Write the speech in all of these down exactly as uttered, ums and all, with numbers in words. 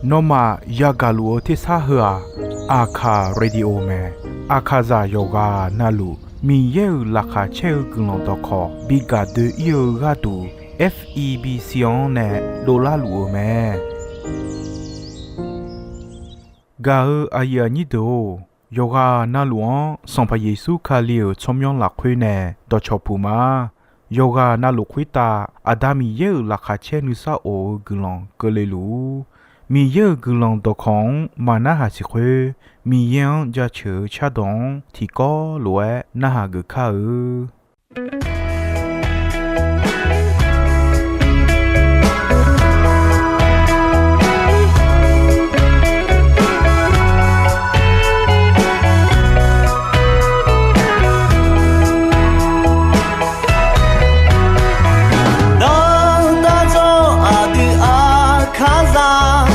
Nawmaf yagaq luf-eu tersar heu-aq, Aqkaq Radio mae. Aqkaqzaq yawqghaq navluf Miqyaer-euq laqkhaq caer-eu guiqlanq dawqkawq bi gaq doe-ir-eu gharduq, F E B C-anr nae dovlar luf-eu mae. Gaq-eu aqyuif aqnyir deuq-or, yawqghaq navluf-anr Sanqpaq Yeqsur Kali-euq tsawrmyanr lafkhoer nae dawqcawq puq ma. Yawqghaq navluf khoertav Aqda Miqyaer-euq laqkhaq caer nuisar of-eu guiqlanq keuvle luf-ur. Miqyaer-euq guiqlanq dawqkawq-anr maqnarhaq siq khoer, Miqyaer-anr jaceuq-eu cardawq-anr tiqkawv lof-aer narhaq geuf kar-eu. Dawqtawvluf aqdui Aqkaqzaq,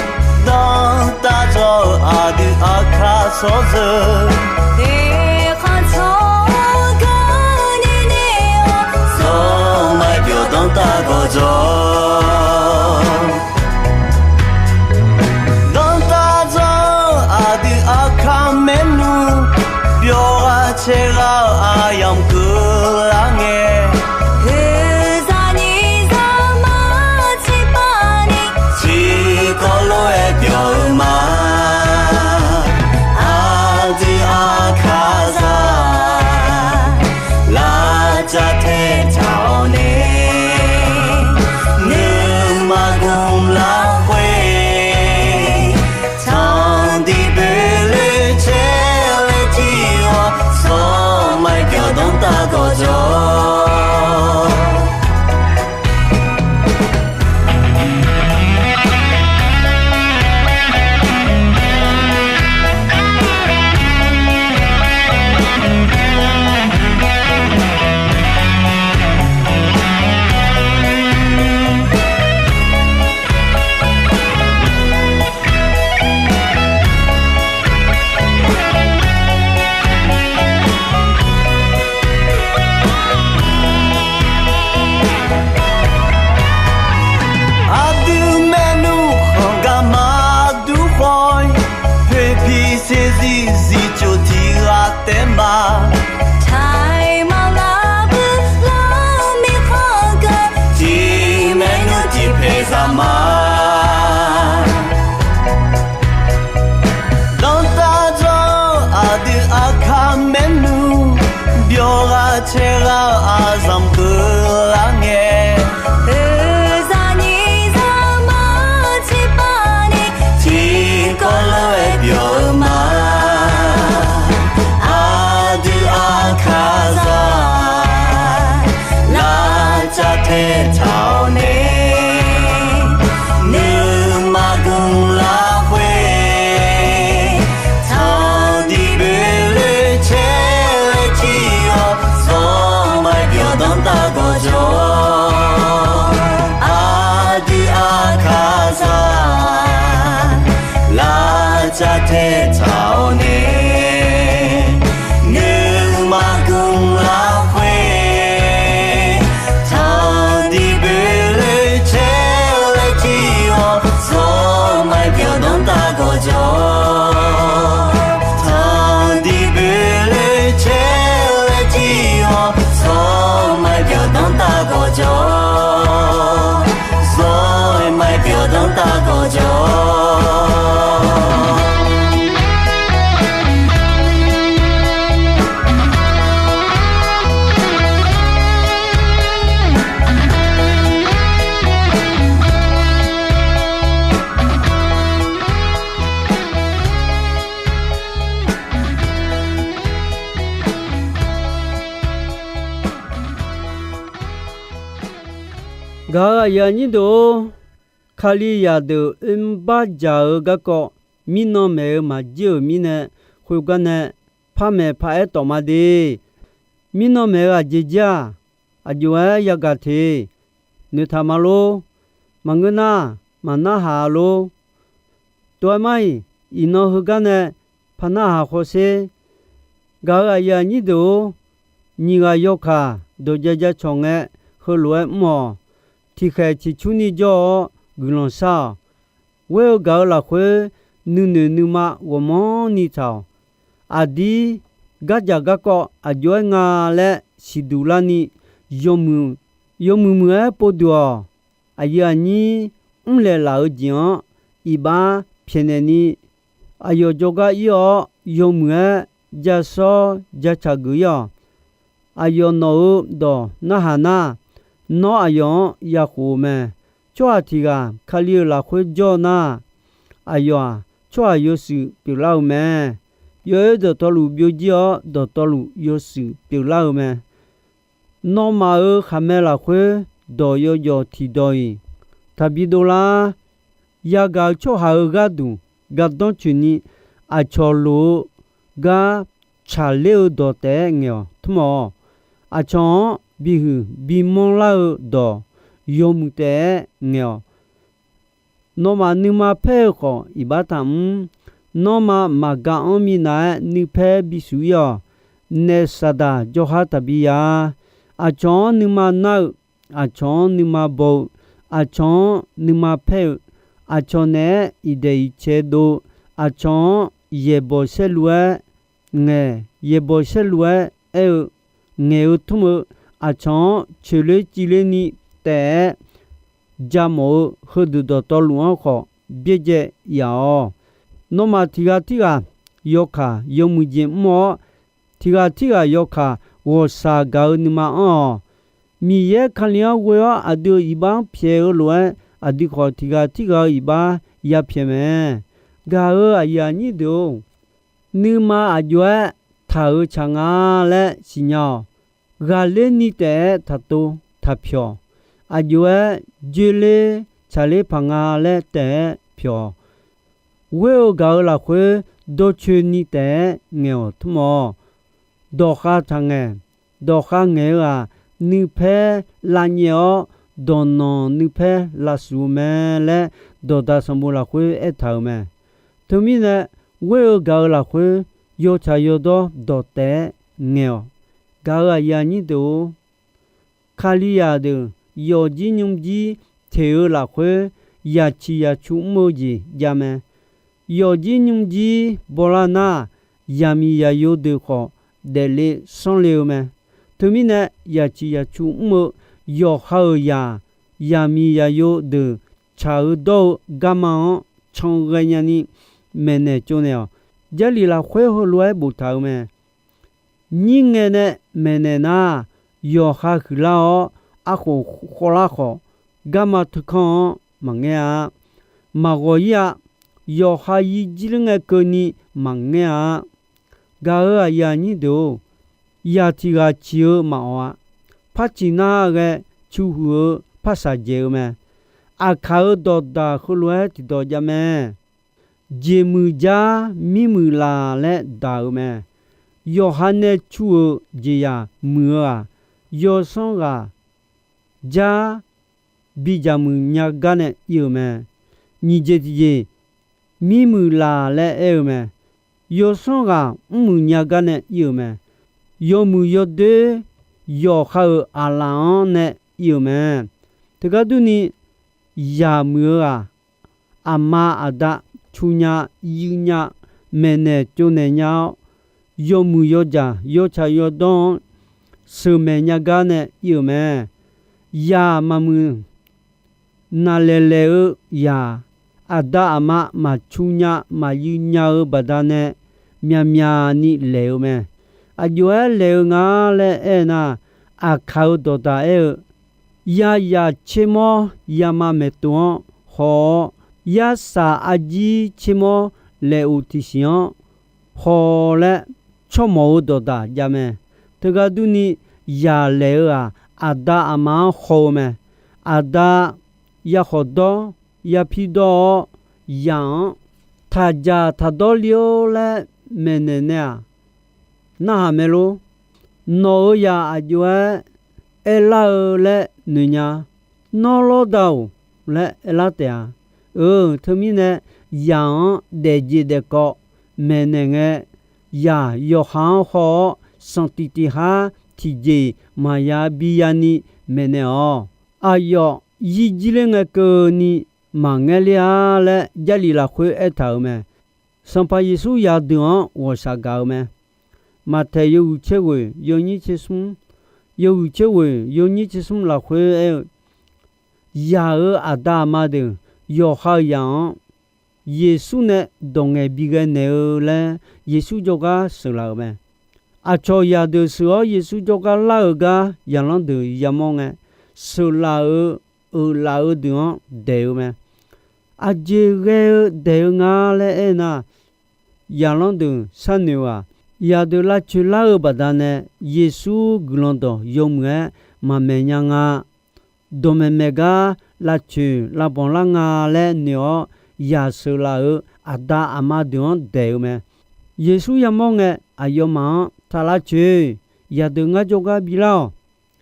dawqtawvluf aqdui Aqkaq tsawrjeuq, eqkhanq tsawrganr nini-awr, zawr maqbyawq danrtav gawqjawq. Dawqtawvluf aqdui Aqkaq maernmr, byawq ghaq caer ghaq-eu aqyamq keuvlar ngae, oeqzaq nyiq zaqmar tsiqpavni, tiqkawv lof-aer byawq-eu ma. Aqdui Aqkaqzaq, lavcav taetaq-awr nae, nuima gmq lafkhoer, tanqdiq boeqloe caer laer tir-awr, zawr maqbyawq danrtav gawqjawq. Aqdui maernmr khanq gar maqdur khawf-ir, poeqpiq saeqzir zifcof tiq ghaq taef ma. Taiq maqlar bui lar mirkhanq geu, tiq maernmr tiq paeq zaq ma. Dawqtawvluf aqdui Aqkaq maernmr, byawq ghaq caer ghaq-eu aqzanq keuvlar ngae, oeqzaq nyiq zaqmar tsiqpavni, tiqkawv lof-aer byawq-eu ma. Aqdui Aqkaqzaq, lavcav taetaq-awr nae, nuima gmq lafkhoer, tanqdiq boeqloe caer laer tir-awr, zawr maqbyawq danrtav gawqjawq. Aqdui Aqkaqzaq, lavcav taetaq-awr nae, nuima gmq lafkhoer, tanqdiq boeqloe caer laer tir-awr, zawr maqbyawq danrtav gawqjawq. Tanqdiq boeqloe caer laer tir-awr, zawr maqbyawq danrtav gawqjawq. Zawr maqbyawq danrtav gawqjawq. Gaq-euq aqyuif aqnyir deuq-or, Kalizaq deuq oermr bardzaq-eu garkawv, mirnan maeq-eu maqjir-euq mirnae, khoergar nae par maeq par aer tawf ma de. Mirnan maeq-eu aqjeq jir-aq, aqjox-aer yagaq teq, noeqtaq ma lor. Maqngeur nar, maqnarhaq-a lor. Tov-aer mar-iq, iqnan heugar nae par narhaq hawsher. Gaq-euq aqyuif aqnyir deuq-or, nyiq ghaq yawkaq dawqjae jacawq ngae, heulof-aer mr-awq. Tiqkhaeq ciqcurni jawr-awr, guiqlanq shar-awq. Ghoer-eu gaq-eu lafkhoer nuinoeq nuima ghawqmanrni taq-awq. Aqdir gardzaq garkawv aqjox-aer nga laer siqduq larni, yawmuiq muiq-aer povduq-awq. Aqyuif aqnyir mrlaeq laf-eu jeq-anr iqbax pyaeqnaeq ni, aqyawf jawrgar ir-awr yawmuiq-aer jasawr jacaq geuf ir-awq. Aqyawf nawq-euq dawq narhaq nar, nawr aqyawf-anr yakhof-eu mae. Tsawrhaq tiq ghaq Kali-euq lafkhoer jawr nar, aqyawf-aq, tsawrhaq yawshuif pyeuflar-eu mae. Yawoer dawqtawvluf byovjir-awr, dawqtawvluf yawshuif pyeuflar-eu mae. Nawmaf-euq khaqmae lafkhoer dawq yawjawf tiqdawq-iq taqbi dovlar. Yagaq-eu tsawrhaq-euq gharduq gardanr tsoeqni, aqcawq loq-eu gar tsaqler-eu dawq taef-aer ngaeq-awq tmr-awq. Aqcawq-anr bihuiq bimanr lar-eu dawq yawmuiq taef-aer ngaeq-awq. Nawmaf nuima paer-eu khawf iqbax taqmr. Nanrma maqga anr minav-aer nuipaer bishuf ir-awq. Naef Saqdaq jawrha taqbi ya. Aqcawq-anr nuima nar-eu, aqcawq-anr nuima baw-eu, aqcawq-anr nuima paer-eu, aqcawq naeq-aer iqdaeq iqcae dov-eu, aqcawq-anr yaeqbawq saerlu-aer ngaeq, yaeqbawq saerlu-aer aer-eu, ngaeq-eu tmr-eu, aqcawq-anr coeqler civlerni taef-aer jamawf-eu heudeuq dawqtawvluf-anr khawf byaerdzae yaf-awq. Nawmaf tiq ghaq tirghaq yawkaq yawmuiq jeq mr-awr, tiq ghaq tirghaq yawkaq ghawqshaq gaq-eu nuima anr-awq. Miqyaer Kali-anr ghoe-awr aqdui-euq iqbax-anr pyaeq-eu lof-aer, aqdui khawf tiq ghaq tirghaq-eu iqbax yapyaeq mae. Gaq-euq aqyuif aqnyir deuq-or, nuima aqjox-aer taq-euq tsaq nga laer siqnya-awq. Ghaqler ni taef-aer taqtov taqpyawq. Aqjox-aer joerler tsaqler paq nga laer taef-aer pyawq. Ghoer-eu gaq-eu lafkhoer dawrcoeni taef-aer ngaeq-awq tmr-awq. Dawqkhav taq ngaeq. Dawqkhav ngaeq-eu-aq, nuipaer lavnyaef-awr, dawqnanq nuipaer lavsuf-eu mae laer, dawqdaq sanqbof lafkhoer aertaq-euq mae. Teumirnae, ghoer-eu gaq-eu lafkhoer yawtsaq yawdawr dawq taef-aer ngaeq-awq. Gaq-euq aqyuif aqnyir deuq-or, Kalizaq deuq yawfjir nymrjir teq-eu lafkhoer, yaqciq yaqcu mr-eu jeq jav mae. Yawfjir nymrjir bawlar nar, yaqmiq yaqyo deuq khawf daefle sanrle-eu mae. Teumirnae, yaqciq yaqcu mr-eu yawqha-euq zaq, yaqmiq yaqyo deuq tsaq-eu dawr-eu garma-anr can ghaenya ni maeqnaeq tsovnaeq-awq. Jarlif lafkhoer heulof-aer boftaq-euq mae. Nyir ngae nae maeqnaeq nar, yawqha huiqlar-awr arkhof khawvlar khawf, garma teukanr-anr maqngaer-a. Maqghawq ir-a. Yawqha yir jir ler ngae keuvni maqngaer-a. Gaq-euq aqyuif aqnyir deuq-or, yaq tiq ghaq ciq-eu maqawq-a. Par ciq nar ghae, cu huiq-eu par shaqjaeq-eu mae. Aqkaq-euq dawqdaq heulof-aer tiqdawq jav mae. Jeqmuiq jar mirmuiq laq laer daq-euq mae. Yawqha nae cu-euq jeqzaq muiq-eu-aq, yawsanr ghaq jar bidzaq muiq nya gar nae ir-euq mae. Nyiq jeq tiqjeq, mirmuiq laq laer aer-eu mae. Yawsanr ghaq mrmuiq nya gar nae ir-euq mae. Yawmuiq yawdoer yawqha-euq aqlaf-anr nae ir-euq mae. Teugar durni, yaq muiq-eu-aq, aqma aqda cu nya, yuiv nya, maeqnaeq tsovnaeq nya-awr, yawmuiq yawdzaq yawtsaq yawdawr-anr sheuqmaeq nya gar nae ir-euq mae. Yaq maqmuiq naqlaeq laeq-eu yaq, aqda aqma maqcu nya maqyuiv nya-eu baqdanae myaqmyaq ni laeq-eu mae. Aqjox-aer laeq-eu nga laer aer nar, aqkaq-euq dawqdaq aer-eu, yazaq tsermawr yama maeqtov-anr haw-awr, yarsaq arjir tsermawr laeq uq tiqsiq-anr haw laer tsawrmawf-eu dawqdaq jav mae. Teugar durni, yaq laeq-eu-aq, aqda aqma-anr haw-eu mae. Aqda yakhawf dawr, yapir dawr-awr, yaq-anr taqdzaq taqdawr le-or laer maeqnaeq nae-aq, narhaq mae lor. Nawq-euq yaq aqjox-aer aerlar-eu laer noeqnya. Nawr lawrda-oq laer aerlar taef-a. Euq, teumirnae, yaq-anr daefjeq daefkawv maeqnaeq ngae, yaq yawqha-anr haw-awr, sanqtiq tiq har tiqjeq-iq maqya bi yani maeqnaeq-awq. Aqyawf yir jir ler ngae keuvni maqngaer ler-ar laer, Jarlif lafkhoer aertaq-euq mae. Sanqpaq Yeqsur zaqdeuq-anr ghawqshaq gaq-eu mae. Maqtaeq yawhuiq tser ghoeq yawnyir tser smr, yawhuiq tser ghoeq yawnyir tser smr lafkhoer aer-eu, zaq-euq aqda aqma deuq yawqha-euq zaq-anr Yeqsur nae dawq ngaeq bighae naeq-eu laer Yeqsur jawrgar sheuqlaf-euq mae. Aqcawq zaqdeuq sheuq-awr Yeqsur jawrgar lar-euq gar zaqlanr deuq yamawr ngae, sheuqlaf-euq, euqlaf-eu deuq-anr daeq-eu mae. Aqjeq ghae-eu daeq-eu nga laer aernar, zaqlanr deuq sharnoeq-aq, zaqdeuq lavcoeq lar-eu baqdanae Yeqsur guiqlanq dawq yawmuiq-aer maqmaeq nya nga. Dawqmaeq maeq gar lavcoeq lavbanq lar nga laer noeq-awr, zaq sheuqlaf-euq aqda aqma deuq-anr daeq-eu mae. Yeqsur yamawr ngae, aqyawfmaf-anr, Taq lavcoeq. Zaqdeuq ngar jawrgar bilar-awq.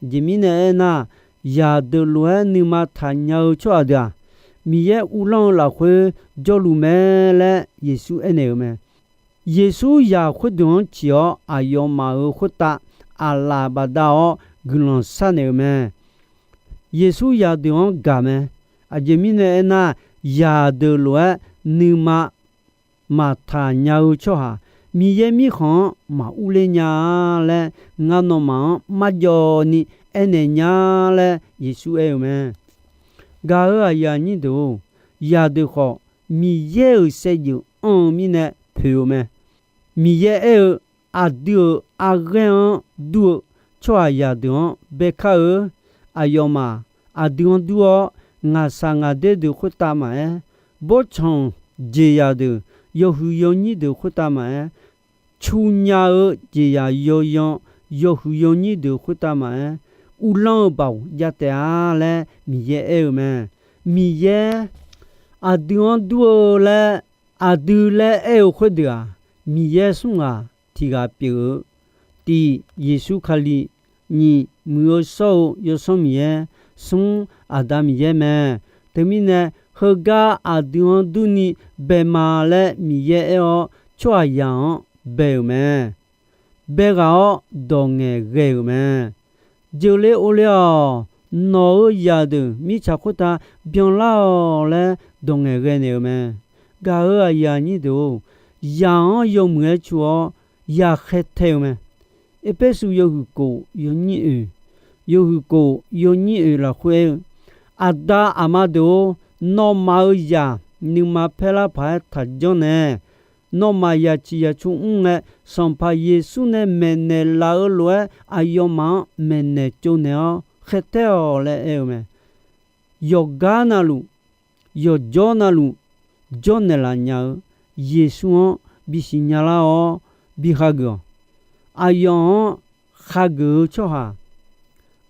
Aqjeq mirnae aernar, zaqdeuq lof-aer nuima taqnya-eu tsawrhaq deuq-aq, Miqyaer uvlanr-eu lafkhoer jawrluf mae laer Yeqsur aernaeq-euq mae. Yeqsur zaq khoerdeuq-anr ciq-awr, aqyawfmaf-euq khoertav aqlaf bafdav-awr guiqlanq sharnaeq-euq mae. Yeqsur zaqdeuq-anr gaq mae. Aqjeq mirnae aernar, zaqdeuq lof-aer nuima maqtaq nya-eu tsawrhaq, Miqyaer mirkhanq-anr maqur ler nya-a laer, ngar nawmaf-anr marjawv ni aernaeq nya laer Yeqsur aer-eu mae. Gaq-euq aqyuif aqnyir deuq-or, zaqdeuq khawf Miqyaer-euq saevdzeuf anr-eu mirnae poeq-eu mae. Miqyaer aer-eu, aqdui-euq arghaer-anr dur-eu tsawrhaq zaqdeuq-anr baekar-eu. Aqyawfmaf aqdui-anr dur-awr, ngaqshaq ngaqder deuq khoertav maqaer, bawrtsanq jeqzaq deuq, yawhuiq yawnyir deuq khoertav maqaer, cu nya-eu jeqzaq yawyan, yawhuiq yawnyir deuq khoertav maqaer, uvlanr-eu baoq jav taef-a laer Miqyaer aer-eu mae. Miqyaer aqdui-anr dur-eu laer, aqdui laer aer-eu khoerdeuq-aq, Miqyaer smr ghaq tiq ghaq pyeuf-eu, tiq, Yeqsur Kali, nyiq, muiq-eu shawr-eu Yawsanr Miqyaer, smr, Aqda Miqyaer mae. Teumirnae, heugar aqdui-anr durni bae ma laer Miqyaer aer-awr, tsawrhaqzaq-anr bae-euq mae. Bae ghaq-awr dawq ngaeq ghae-euq mae. Jeuqle ovle-awq. Nawq-euq zaqdeuq mirtsaq khoertav byanlar-awq laer dawq ngaeq ghae naeq-eu mae. Gaq-euq aqyuif aqnyir deuq-or, zaq-anr yawmuiq-aer cu-awr, zaq khaer tae-eu mae. Erpersu yawhuiq kof yawnyir oeq, yawhuiq kof yawnyir oeq lafkhoer aer-eu, Aqda aqma deuq-or, nawmaf-euq zaq nuima paerlar paq-aer taqjanr nae, nawmaf yaqciq yaqcu mr ngae, Sanqpaq Yeqsur nae maeqnaeq laf-eu lof-aer aqyawfmaf-anr maeqnaeq tsovnaeq-awr khaertaer-awq laer aer-eu mae. Yawqgar navluf, yawqjawr navluf, jawrnaeq laf nya-eu Yeqsur-anr bisiq nyalar-awr bi hageuf-awq. Aqyawf-anr hageuf-eu tsawrhaq,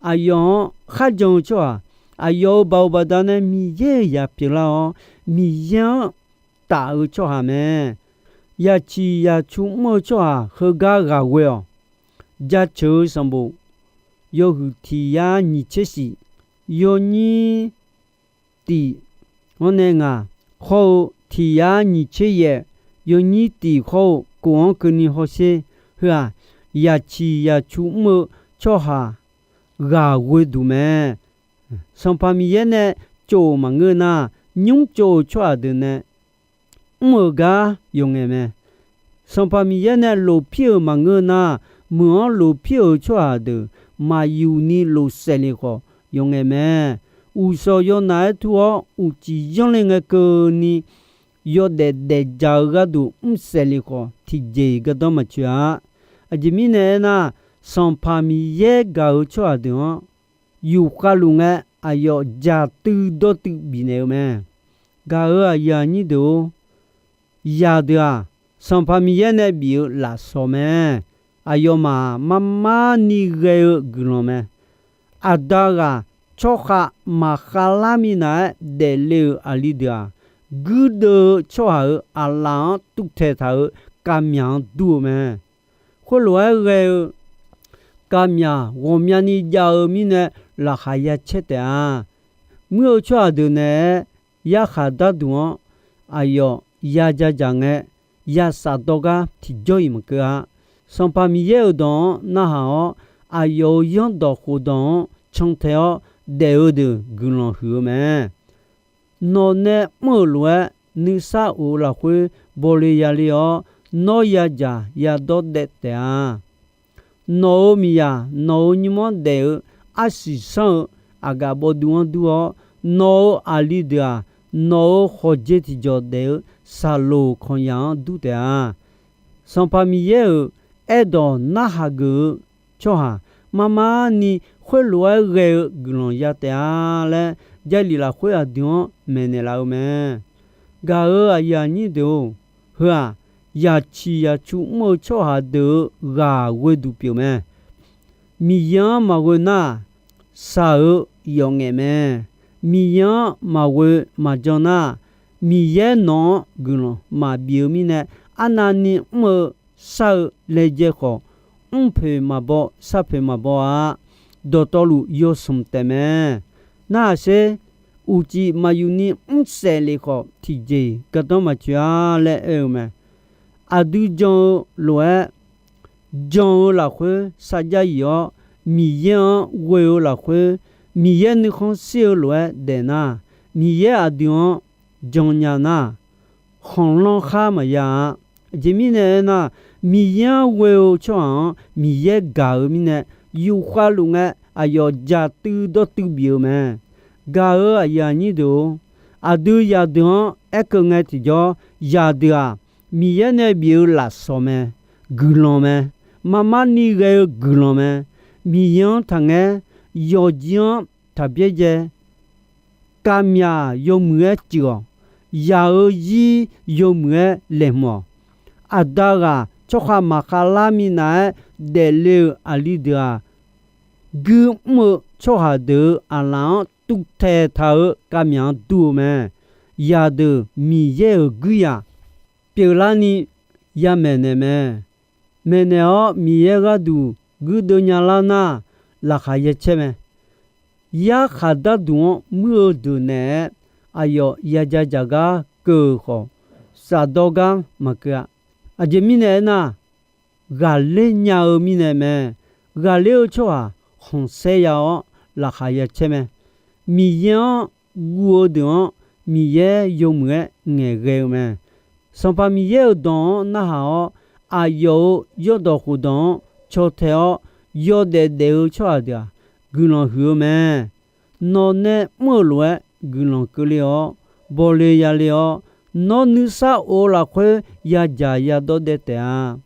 aqyawf-anr kharjan-eu tsawrhaq, aqyawf-euq baoq baqdanae Miqyaer-euq zaq pyeuflar-awr, Miqyaer-anr taf-eu tsawrhaq mae. Yaqciq yaqcu mr-eu tsawrhaq heugar ghaq ghoe-awq. Jaceuq-eu sanqbof yawhuiq tiq yar nyiq tser shif, yawnyir tif anr nae ngaq, hawr-eu tiq yar nyiq tser yaef, yawnyir tif hawr-eu kof-anr keuvni hawsher. Heu-aq, yaqciq yaqcu mr-eu tsawrhaq ghaq ghoe duq mae. Sanqpaq Miqyaer nae tsov-euq maqngeur nar, nymr tsov-euq tsawrhaq deuq nae mr-euq gar yawqngaef mae. Sanqpaq Miqyaer nae lofpir-euq maqngeur nar, meuq-anr lofpir-euq tsawrhaq deuq maqyuf ni lofsaef lef khawf yawqngaef mae. Uqshawq yawnaf-aer tur-awr uqcif yanr le ngae keuvni, yawdaef daefdzaq-eu gharduq mrsaef lef khawf tiqjeq-iq gardanr maqtsoeq-a. Aqjeq mirnae aernar, Sanqpaq Miqyaer gaq-eu tsawrhaq deuq-anr yufkhav luf ngae, aqyawf jaqtuiv dawrtuiv bifnaeq-eu mae. Gaq-euq aqyuif aqnyir deuq-or, zaqdeuq-aq, Sanqpaq Miqyaer nae bif-eu lafsawq mae. Aqyawfmaf-aq, marmar ni ghae-eu guiqlanq mae. Aqda ghaq tsawrkhav maqkhav lar minav-aer daefle-euq aqli deuq-aq, guirdeuv-eu tsawrhaq-euq aqlaf-anr tuvtaeq taq-euq kavmyaq-anr dur-eu mae. Khoerlof-aer ghae-eu kavmyaq ghawqmya ni jav-eu mirnae laqkhaq ya caer taef-a. Muir-eu tsawrhaq deuq naeq-aer yarkhaq darduq-anr aqyawf ya ja dzaq ngae, ya shafdawr gar tiqjawr-iq maqkeuv-a. Sanqpaq Miqyaer-euq dawq-anr narhaq-awr, aqyawf-euq zanrdawq khofdawq-anr cantae-awr daef-eu deuq guiqlanq huiq-eu mae. Nawq nae mr-euq lof-aer nuisar of-eu lafkhoer bawle yale-awr, nawr yadzaq yadawr daev taef-a. Nawq-euq miqyaq nawq-euq nymr-anr daef-eu arsiq sanr-eu aqgaf bawvduv-anr dur-awr, nawq-euq aqli deuq-aq, nawq-euq khawqjeq tiqjawq daef-eu saqloq kanqyaq-anr dur taef-a. Sanqpaq Miqyaer-euq aerdawq narhaq geuf-eu tsawrhaq marmar ni khoerlof-aer ghae-eu guiqlanq ya taef-a laer, Jarlif lafkhoer aqdui-anr maeqnaeq laf-eu mae. Gaq-euq aqyuif aqnyir deuq-or, heu-aq, yaciq yacu mr-eu tsawrhaq deuq-euq ghaq ghoeduq pyeuf mae. Miqyaer-anr maqghoe nar, shaq-eu yawf ngaef mae. Miqyaer-anr maqghoe maqjan nar, Miqyaer nawq-anr guiqlanq maqbif-eu mirnae, arnavni mr-eu shar-eu laejae khawf, mrpoeq maqbaw sharpoeq maqbaw-a. Dawqtawvluf yawsmq taef mae. Narhaq sher, uqcif maqyuf ni mrsaef lef khawf, tiqjeq gardanr maqtsoeq-a laer aer-eu mae. Aqdui jan-eu lof-aer, jan-eu lafkhoer sarjax yif-awr, Miqyaer-anr ghoe-eu lafkhoer, Miqyaer nuikhanr shir-eu lof-aer daef nar, Miqyaer aqdui-anr jan nya nar, khanqlanr khar maqya-a. Aqjeq mirnae aernar, Miqyaer-anr ghoe-eu tsawrhaq-anr Miqyaer gaq-eu mirnae, yufkhav luf ngae aqyawf jaqtuiv dawrtuiv bif-eu mae. Gaq-euq aqyuif aqnyir deuq-or, aqdui zaqdeuq-anr aerkeuv ngae tiqjawr, zaqdeuq-aq, Miqyaer nae bif-eu lafsawq mae, guiqlanq mae, marmar ni ghae-eu guiqlanq mae. Miqyaer-anr taqngaer, yawqjir-anr taq byaerdzae, kavmyaq yawmuiq-aer cuif-awq, yaq-euq zir yawmuiq-aer laeqhmq-awq. Aqda ghaq tsawrkhav maqkhav lar minav-aer daefle-euq aqli deuq-aq, guir mr-eu tsawrhaq deuq-euq aqlaf-anr tuvtaeq taq-euq kavmyaq-anr dur-eu mae. Zaqdeuq Miqyaer-euq guirzaq pyeuflarni yamaeq naeq mae. Maeqnaeq-awr Miqyaer gharduq guirdeuv nyalar nar, laqkhaq yacaer mae. Yarkhaq darduq-anr muir-eu deuq naeq-aer, aqyawf yaja jaq gar keuv-euq khawf, shafdawr gar maqkeuv-a. Aqjeq mirnae aernar, ghaqler nya-eu mirnae mae. Ghaqler-eu tsawrhaq khanqsaer ya-awr laqkhaq yacaer mae. Miqyaer-anr guv-eu deuq-anr Miqyaer yawmuiq-aer ngaeqghae-eu mae. Sanqpaq Miqyaer-euq dawq-anr narhaq-awr, aqyawf-euq zanrdawq khofdawq-anr caw tae-awr, yawdaef daef-eu tsawrhaq deuq-aq, guiqlanq huiq-eu mae. Nawq nae mr-euq lof-aer guiqlanq keuvle-awr, bawle yale-awr, nawr nuisar of-eu lafkhoer yadzaq yadawr daev taef-a.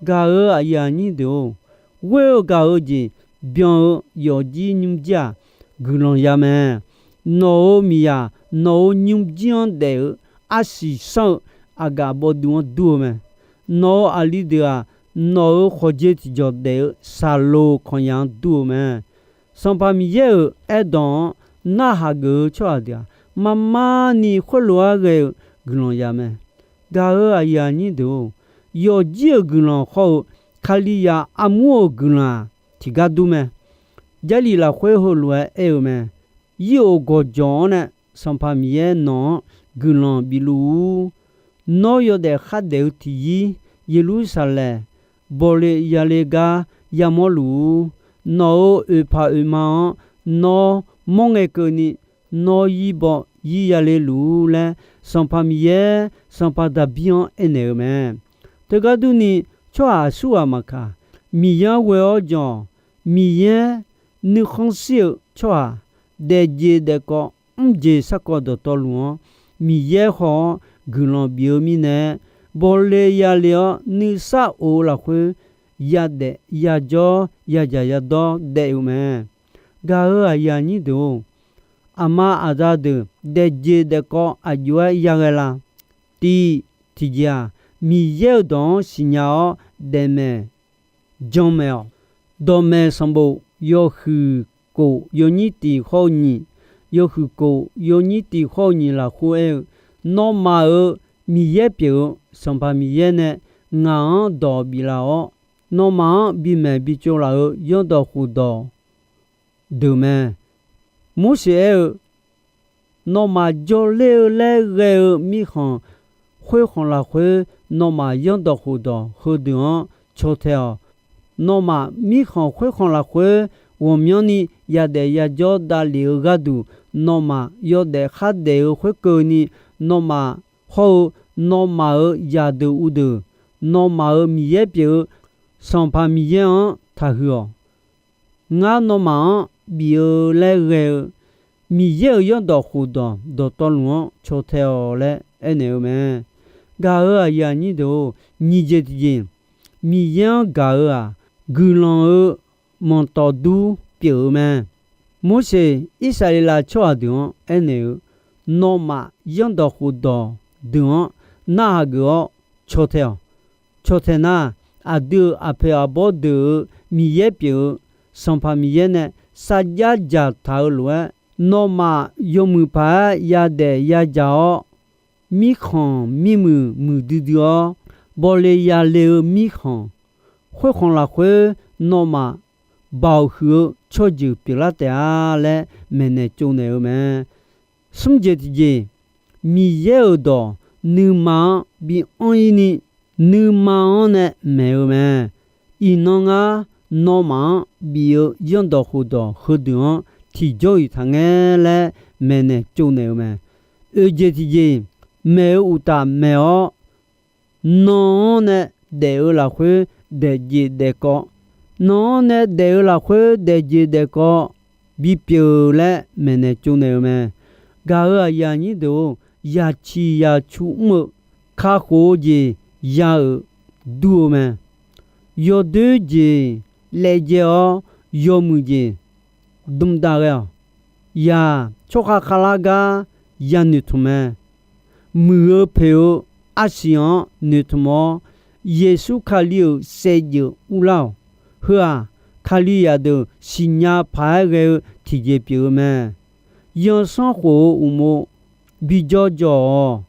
Gaq-euq aqyuif aqnyir deuq-or, ghoer-eu gaq-eu jeq byan-eu yawfjir nymrjir-aq, guiqlanq ya mae. Nawq-euq miqyaq, nawq-euq nymrjir-anr daef-eu arsiq sanr-eu aqgaf bawvduv-anr dur-eu mae. Nawq-euq aqli deuq-aq, nawq-euq khawqjeq tiqjawq daef-eu saqloq kanqyaq-anr dur-eu mae. Sanqpaq Miqyaer-euq aerdawq-anr narhaq geuf-eu tsawrhaq deuq-aq, marmar ni khoerlof-aer ghae-eu guiqlanq ya mae. Gaq-euq aqyuif aqnyir deuq-or, yawfjir-euq guiqlanq hawr-eu Kalizaq armur-euq guiqlanq-aq, tiqgar dur mae. Jarlif lafkhoer heulof-aer aer-eu mae. Yir-oq gawqjawq-anr nae Sanqpaq Miqyaer nawq-anr guiqlanq bifluf-ur. Nawr yawdaef khardaef-eu tiqyir, Yeqlursaqlaeq bawle yale gar yamawr luf-ur. Nawq-euq oeqpaq oeqma-anr nawr mawr ngae keuvni, nawr yir baw yir yale luf-ur laer, Sanqpaq Miqyaer Sanqpaq Daqbir-anr aernaeq-eu mae. Teugar durni, tsawrhaq aqsurghaq maqkaq, Miqyaer-anr ghoe-awr jan-awq. Miqyaer nuikhanr shir-eu tsawrhaq, daefjeq daefkawv mrjeq sarkawv dawqtawvluf-anr Miqyaer haw-awr guiqlanq bif-eu mirnae, bawle yale-awr nuisar of-eu lafkhoer yadaef yajawr yadzaq yadawr daef-eu mae. Gaq-euq aqyuif aqnyir deuq-or, aqma aqda deuq daefjeq daefkawv aqjox-aer yaghae la? Tiq, tiqjeq-aq, Miqyaer-euq dawq-anr siqnya-awr daefmaeq janmaeq-awq. Dawqmaeq sanqbof yawhuiq kof yawnyir tiq hawr-eu nyiq, yawhuiq kof yawnyir tiq hawr-eu nyiq lafkhoer aer-eu, Nawmaf-euq Miqyaer pyeuf-eu Sanqpaq Miqyaer nae ngaq-anr dawq biflaf-awr, nawmaf-anr bimaeq bitsov laf-euq zanrdawq khofdawq deuq mae. Morseq aer-eu, Nawmaf jawrler-eu laer ghae-eu mirkhanq khoerkhanq lafkhoer, nawmaf zanrdawq khofdawq heudeuq-anr caw tae-awq. Nawmaf mirkhanq khoerkhanq lafkhoer ghawqmyanrni yadaef yajawr davlef-eu gharduq, nawmaf yawdaef khardaef-eu khoerkeuvni, nawmaf hawr-eu nawmaf-euq zaqdeuq uvdeuq, nawmaf-euq Miqyaer pyeuf-eu Sanqpaq Miqyaer-anr taqhuiq-awq. Ngar nawmaf-anr bif-eu laer ghae-eu Miqyaer-euq zanrdawq khofdawq dawqtawvluf-anr caw tae-awq laer aernaeq-eu mae. Gaq-euq aqyuif aqnyir deuq-or, nyiq jeq tiqjeq, Miqyaer-anr gaq-eu-aq, guiqlanq-eu manqtawf dur pyeuf-eu mae. Morseq Irsaqleqlav tsawrhaq deuq-anr aernaeq-eu, nawmaf zanrdawq khofdawq deuq-anr narhaq geuf-awr caw tae-awq. Caw tae nar, aqdui-euq aqpoeq aqbawr deuq-euq Miqyaer pyeuf-eu Sanqpaq Miqyaer nae sarjax dzaqtaq-eu lof-aer, nawmaf yawmuiq paq-aer yadaef yadzaq-awr, mirkhanq mirmuiq muiqdui dui-awr, bawle yale-eu mirkhanq, khoerkhanq lafkhoer nawmaf baoq huiq-eu tsawrjeuq pyeuflar taef-a laer maeqnaeq tsovnaeq-eu mae. Smr jeq tiqjeq, Miqyaer-euq dawq nuima-anr bi anr-ir ni, nuima-anr nae maeq-eu mae. Iqnan ngar nawmaf-anr bif-eu zanrdawq khofdawq heudeuq-anr tiqjawr-iq taqngae laer maeqnaeq tsovnaeq-eu mae. Oeq jeq tiqjeq, maeq-eu uqtaf maeq-awr, nan-anr nae daef-eu lafkhoer daefjeq daefkawv, nan-anr nae daef-eu lafkhoer daefjeq daefkawv bipyeuf laer maeqnaeq tsovnaeq-eu mae. Gaq-euq aqyuif aqnyir deuq-or, yaciq yacu mr-eu kakhof-eu jeq ya-euq dur-eu mae. Yawdoer jeq laejae-awr, yawmuiq jeq dmq dav ghae-awq. Yaq, tsawrkhav khavlar gar yanoeqtmq mae. Muiq-eu poeq-eu arsiq-anr noeqtmq-awr, Yeqsur Kali-euq saevdzeuf urlar-awq. Heu-aq, Kalizaq deuq siqnya paq-aer ghae-eu tiqjeq pyeuf-eu mae. Yansanr khof-eu uqmov bijawr jawr-awq.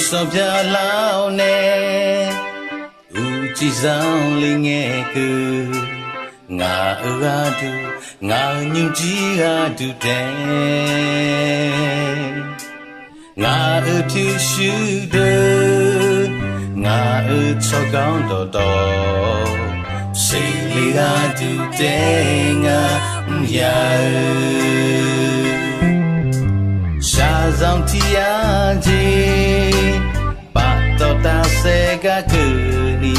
Sanqpaq Lar-awr nae, uqcif zanqler ngae keuv, ngaq-euq gharduq, ngaq-euq nymrjir gharduq taef, ngaq-euq pyurshuir deuq, ngaq-euq tsawrganr dawqtawv, seqle gharduq taef ngar mrya-eu, shaqzanq tiq yar jeq, paftawf tafsaef gar keuvni,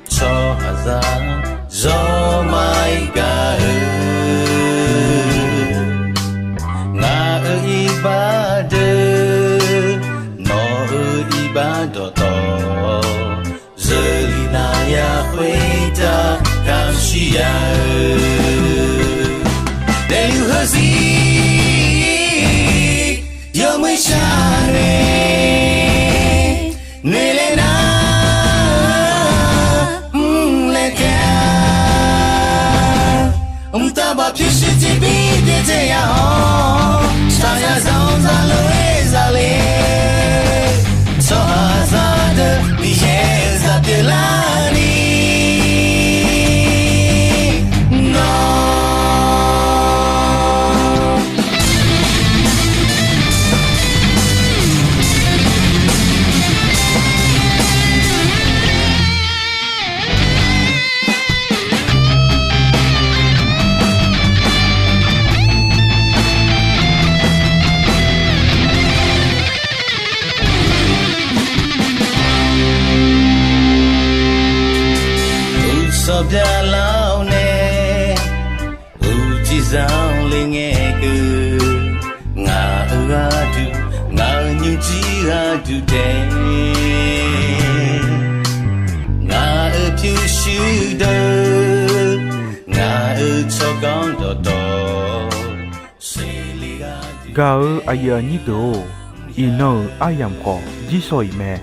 tsawrhaqzaq zawr maqir gaq-eu, ngaq-euq iqbax deuq, nawq-euq iqbax dawqtawv, zeurlif navya khoertav kamq shir ya-eu, daefluf heuzir yawmuiq shar nae, noeqlaer nar, mrlaer taef-a. Mqtav baf pyurshuir tiqbir byaerdzae ya-awr, shaqzanq zanq zaqlof-aer zaqle, tsawrhaqzaq deuq Miqyaer-euq zaq pyeuflarni nawr Uqsanq byaqlar-awr nae, uqcif zanqler ngae keuv, ngaq-euq gharduq, ngaq-euq nymrjir gharduq taef, ngaq-euq pyurshuir deuq, ngaq-euq tsawrganr dawqtawv, seqle gharduq. Gaq-euq aqyuif aqnyir deuq-or, iqnan-euq aryamq khawf jirsawq iq mae.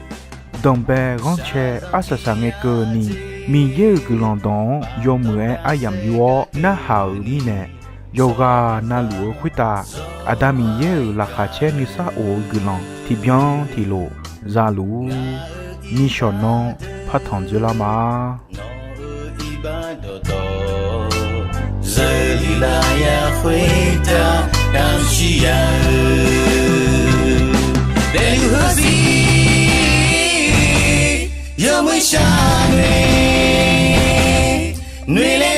Danqbae ghanrcae arsaq saq ngae keuvni, Miqyaer-euq guiqlanq dawq-anr yawmuiq-aer aryamq yur-awr narhaq-euq mirnae, yawqghaq navluf-eu khoertav Aqda Miqyaer-euq laqkhaq caer nuisar of-eu guiqlanq tiqbyan tiqlof zaluf-ur. Nishawq nanr partanq dzeurlar ma. Nawq-euq iqbax dawqtawv, zeurlif lafyaq khoertav kamq shir ya-eu, daefluf heuzir yawmuiq shar nae, noeqlaer